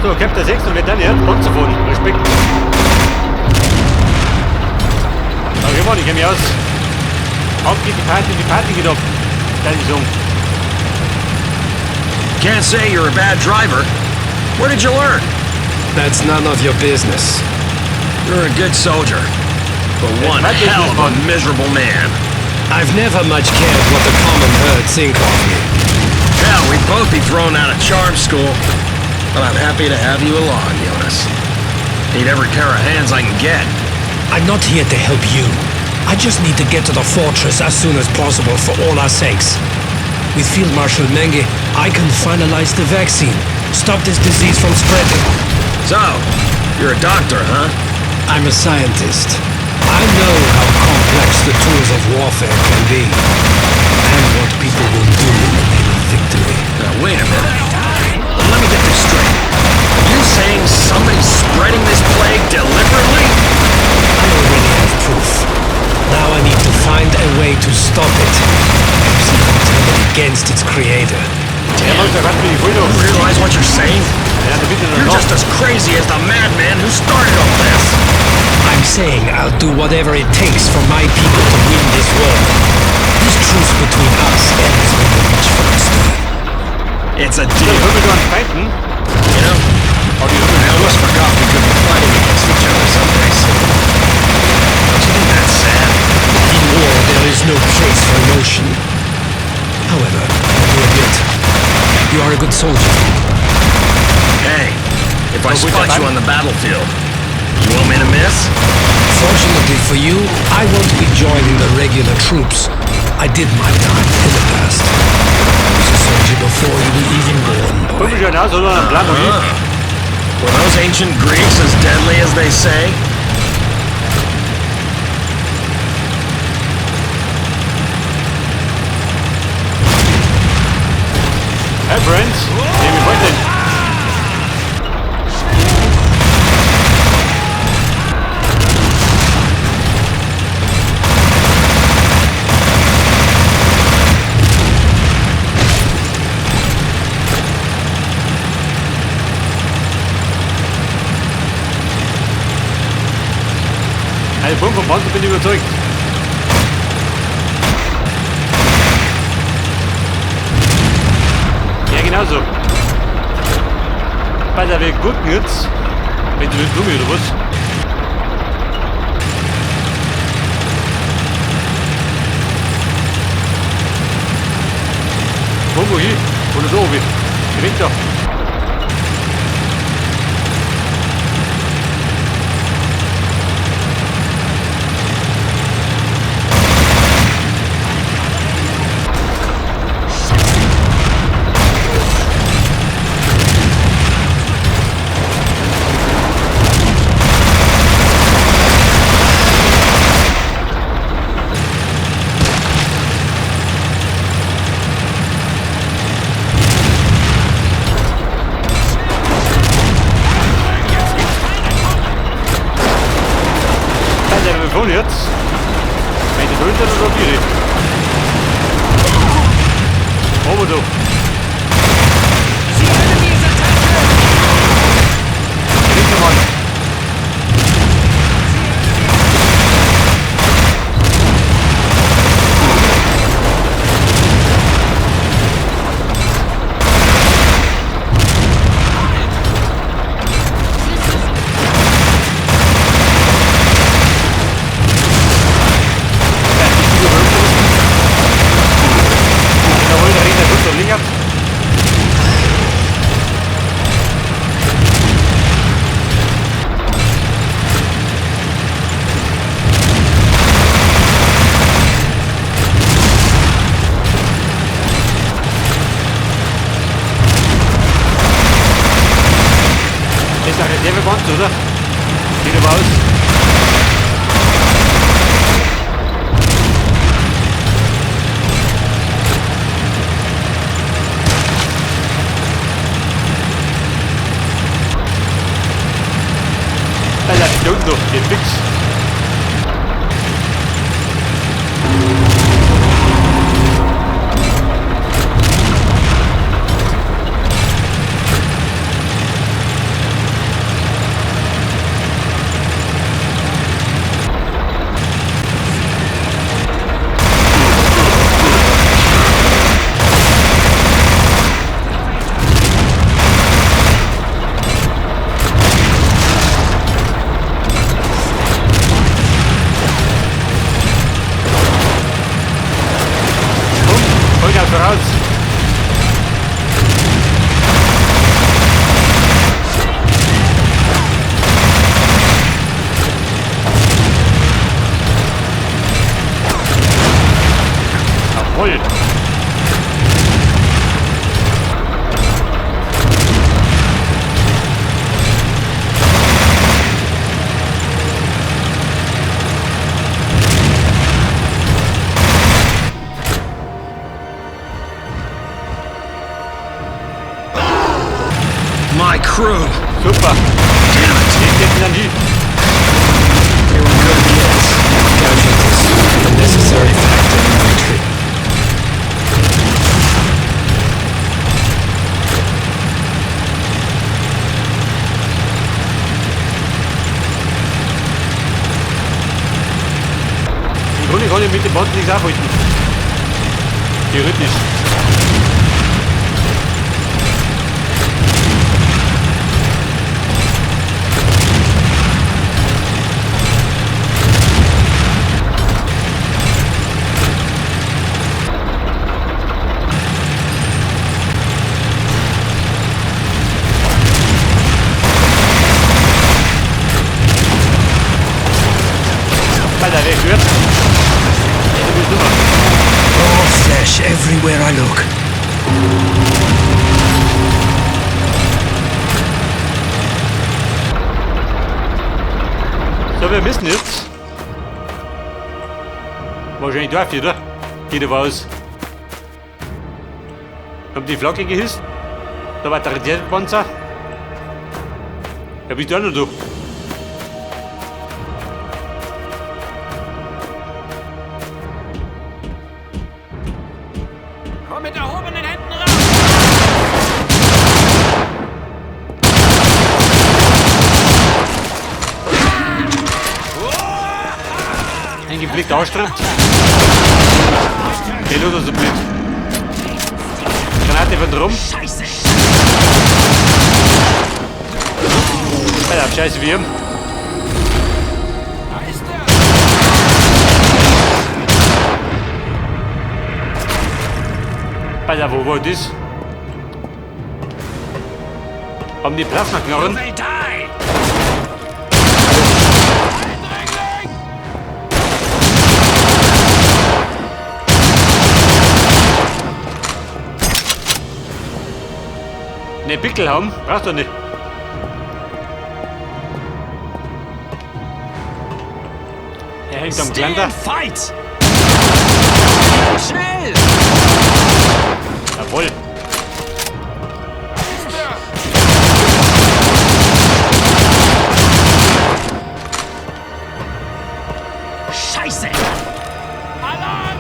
So, Captain 6 und dann jetzt Panzer fahren. Respekt. Okay, Mann, ich kenn mich aus. Ab geht die Party geht ab. Kann ich sagen. Can't say you're a bad driver. Where did you learn? That's none of your business. You're a good soldier, but one my business, hell of a man. Miserable man. I've never much cared what the common herd think of me. Hell, we'd both be thrown out of charm school. But I'm happy to have you along, Jonas. Need every pair of hands I can get. I'm not here to help you. I just need to get to the fortress as soon as possible for all our sakes. With Field Marshal Menge, I can finalize the vaccine, stop this disease from spreading. So, you're a doctor, huh? I'm a scientist. I know how complex the tools of warfare can be, and what people will do in the name of victory. Now, wait a minute. Let me get this straight. Are you saying somebody's spreading this plague deliberately? I already have proof. Now I need to find a way to stop it. Perhaps even turn it against its creator. Ja, Mann, da kannst du mich voll You noch. realize what you're saying? Ja, da bitte You're noch. just as crazy as the madman who started all this. I'm saying I'll do whatever it takes for my people to win this war. This truce between us ends when we reach Frost. It's a Da deal. können wir da einen Feinden. You know, Aber die I Rümmel almost forgot we could be fighting against each other someday soon. Don't you think that's sad? In war, there is no place for emotion. However, I do admit, you are a good soldier. Hey, if I Oh, with spot the you ban- on the battlefield, you want me to miss? Fortunately for you, I won't be joining the regular troops. I did my time in the past. I was a soldier before you were even born, boy. Guck mich schon aus, oder? Ein Plan, oder? Were those ancient Greeks as deadly as they say? Hey, friends. Nee, wie wollt denn? Also, Punkt vom Panzer bin ich überzeugt. Ja, genauso. Bei der wir gucken jetzt. Wenn du nicht dumm oder was? Wo hin? Oder so, wie? Gewinnt doch. Bei der wir jetzt. Wenn die drunter oder die? Oben du. Gewinnt Mann. Ja, die Figur runter. Jawohl, der rennt der gut so links. Das ist ein Reserveband, oder? Geht aber aus. Alter, die unten noch, geht fix. Vollgas voraus. Jawohl. My crew. Super. Damn it. Den geht dann hin. They were good kids. Casualties, a necessary factor in victory. Im Grunde kann ich mit dem Bot nichts aufhalten. Theoretisch. Alter, wer gehört? Du bist Nummer. Raw flesh everywhere I look. So, wir müssen jetzt. Wahrscheinlich darf oder? Geht aber aus. Haben die Flagge gehisst? Da war der Panzer. Ja, bist du auch noch da? Komm mit erhobenen Händen raus! Ein geblickt Ausstritt. Der Lothar so blöd. Granate von drum. Scheiße! Alter, scheiße, wir. Da ist er! Alter, wo war das? Haben die Plasmaknarren? Ne, Pickel haben? Brauchst du nicht. Er hängt am Geländer. Fight! Schnell! Jawohl. Scheiße! Alarm!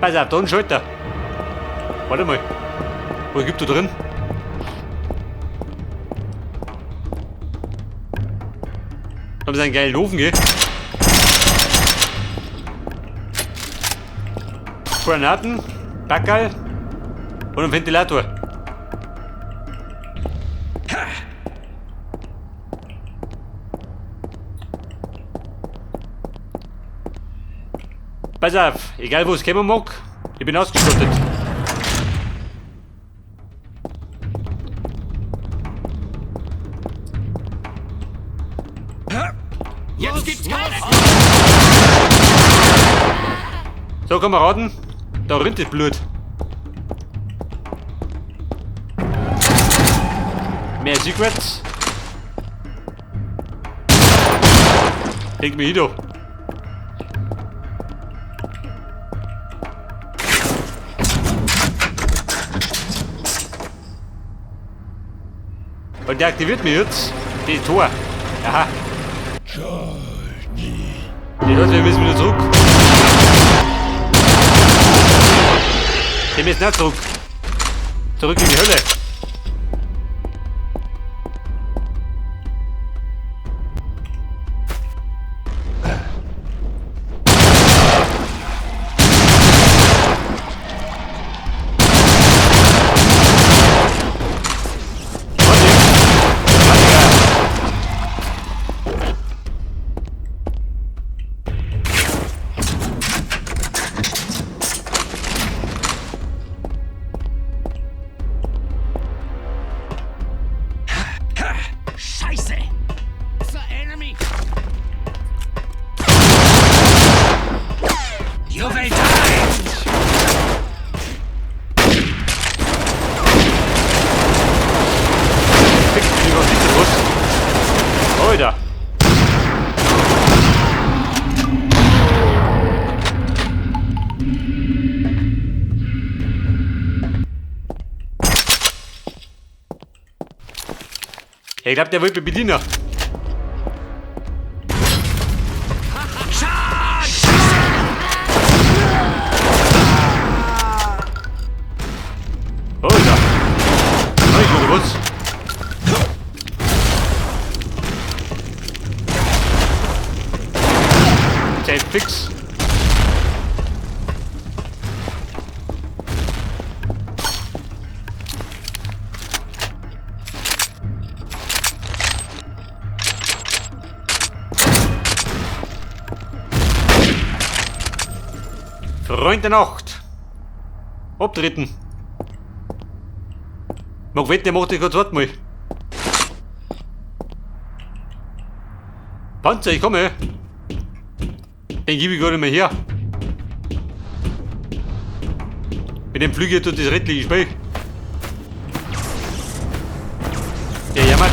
Pass auf, da ein Schalter. Warte mal. Wo gibt du drin? Haben sie einen geilen Ofen, gell? Granaten, Backerl und ein Ventilator. Pass auf, egal wo es kommen mag, ich bin ausgestattet. Jetzt gibt's keine... So, Kameraden, da rinnt das Blut. Mehr Secrets. Leg mich hin, da. Und der aktiviert mich jetzt. Die Tor. Aha. Die Leute, wir müssen wieder zurück. Wir müssen nicht zurück. Zurück in die Hölle. Ja, ich glaube, der wollte mich bedienen. Oh, ist er. Nein, oder was? Zeit fix. Freund der Nacht. Abtreten. Mag wetten, der macht das gerade mal. Panzer, ich komme. Den gebe ich gar nicht mehr her. Mit dem Flügel tut das rettliche Spiel. Der jammert.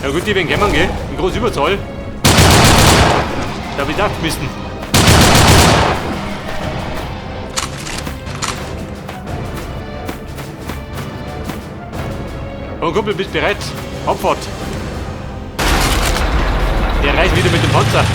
Ja gut, die werden kommen, gell? In großer Überzahl. Da hab ich auch müssen. Oh Kumpel, bist bereit? Abfahrt. Der reist wieder mit dem Panzer.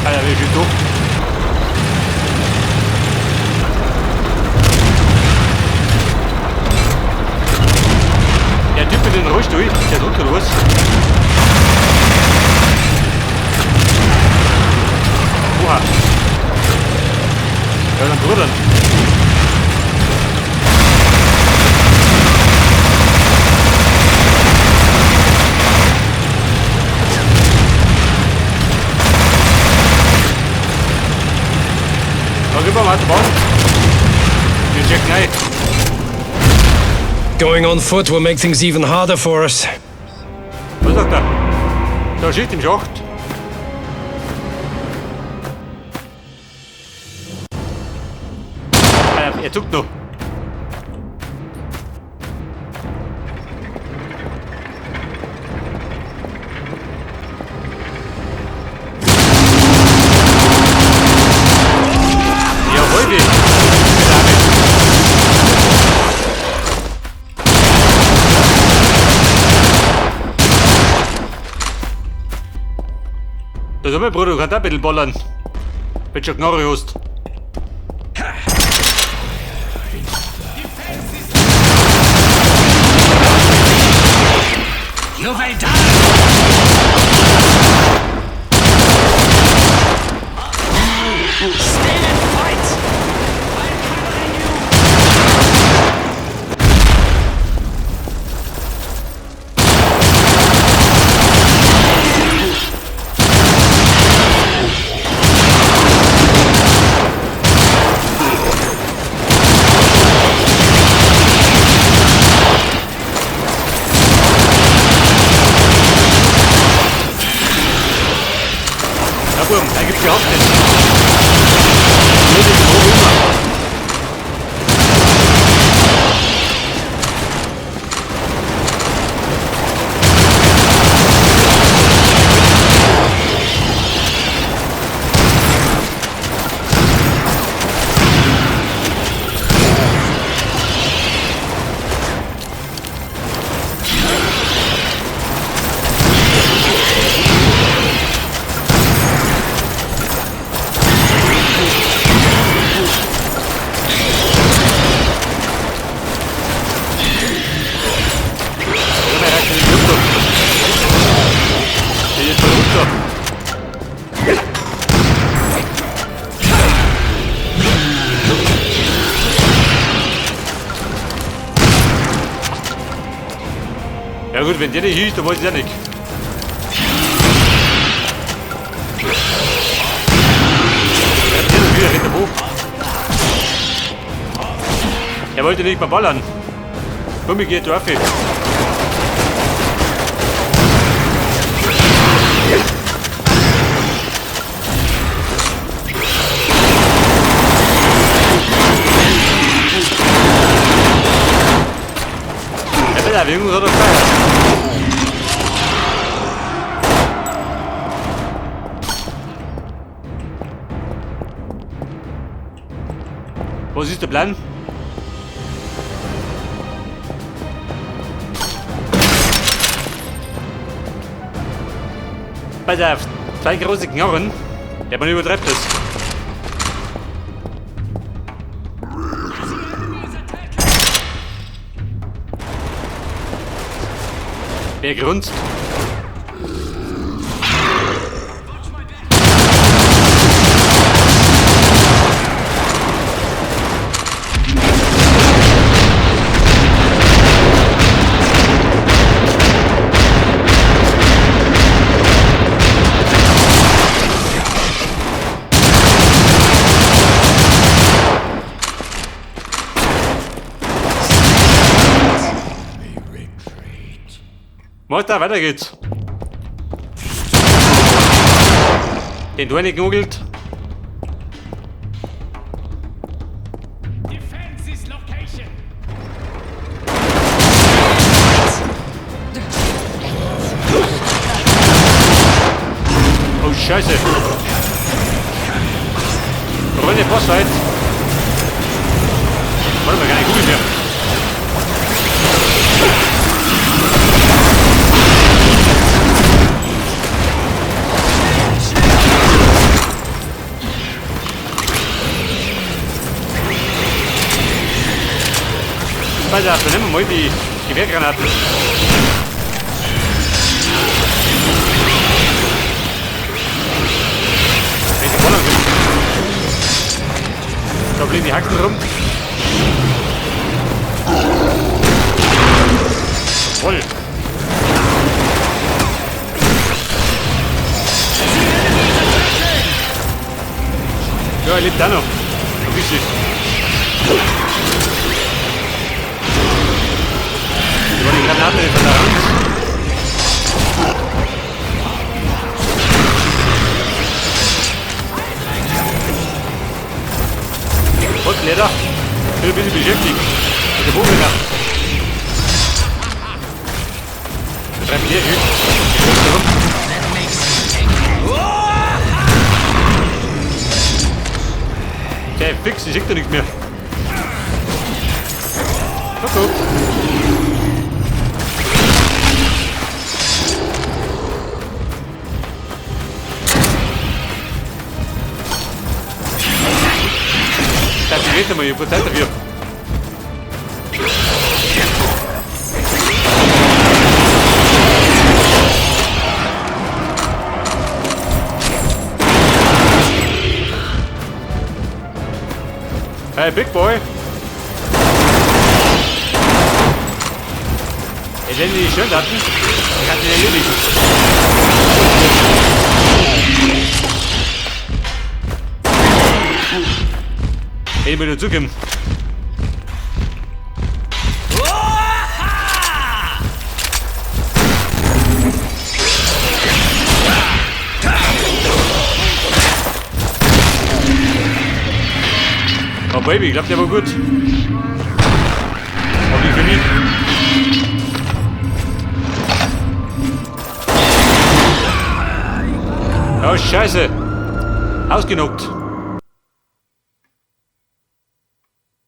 Ah ja, wie schön durch. Der Typ mit dem Rollstuhl, der drückt oder was? Oha. Ja, dann Bruder. Da rüber, warte, bauen. Wir checken ein. Going on foot will make things even harder for us. Was sagt er? Da steht im Schacht. Er zuckt noch. Jawohl, wie. Das ist mein Bruder, du kannst auch ein bisschen ballern. Wenn du schon Knarre hast. You will die! Stand and fight! I'm covering you! Ja, Buben, da gibt's überhaupt nicht. Nur die Probe immer. Oder wer reißt denn die runter? Der ist voll runter. Ja gut, wenn der nicht ist, dann weiß ich ja nicht. Ja, der ist wieder rennt hoch. wollte nicht mehr ballern. Komm, ich geh drauf. Ja, bitte, irgendwo soll das sein. Was ist der Plan? Pass auf, zwei große Knochen, der man übertreibt es. Wer grunzt? Weiter, weiter geht's. Den Duane gegoogelt. Oh Scheiße. Runde Bossfight. Warte mal, keine Kugel mehr. Pass auf, dann nehmen wir mal die Gewehrgranaten. Welche Ballon sind. Da fliegen die Haxen rum. Voll. Ja, er lebt auch noch. Ein bisschen. Die waren die Granaten von der Hand. Und Leder. Bin ein bisschen beschäftigt. Mit der Bogen. Wir treiben hier hin. Ich rum. Der fix, ich sehe da nichts mehr. Kuckuck. Das geht mal, ich hab Zeit dafür. Hey, Big Boy. Ey, wenn die schön hatten, dann kannst du den erledigen. Hey, ich will nur zugeben. Oh Baby, ich glaub, der war gut. Hoffentlich für mich. Oh Scheiße. Ausgenockt.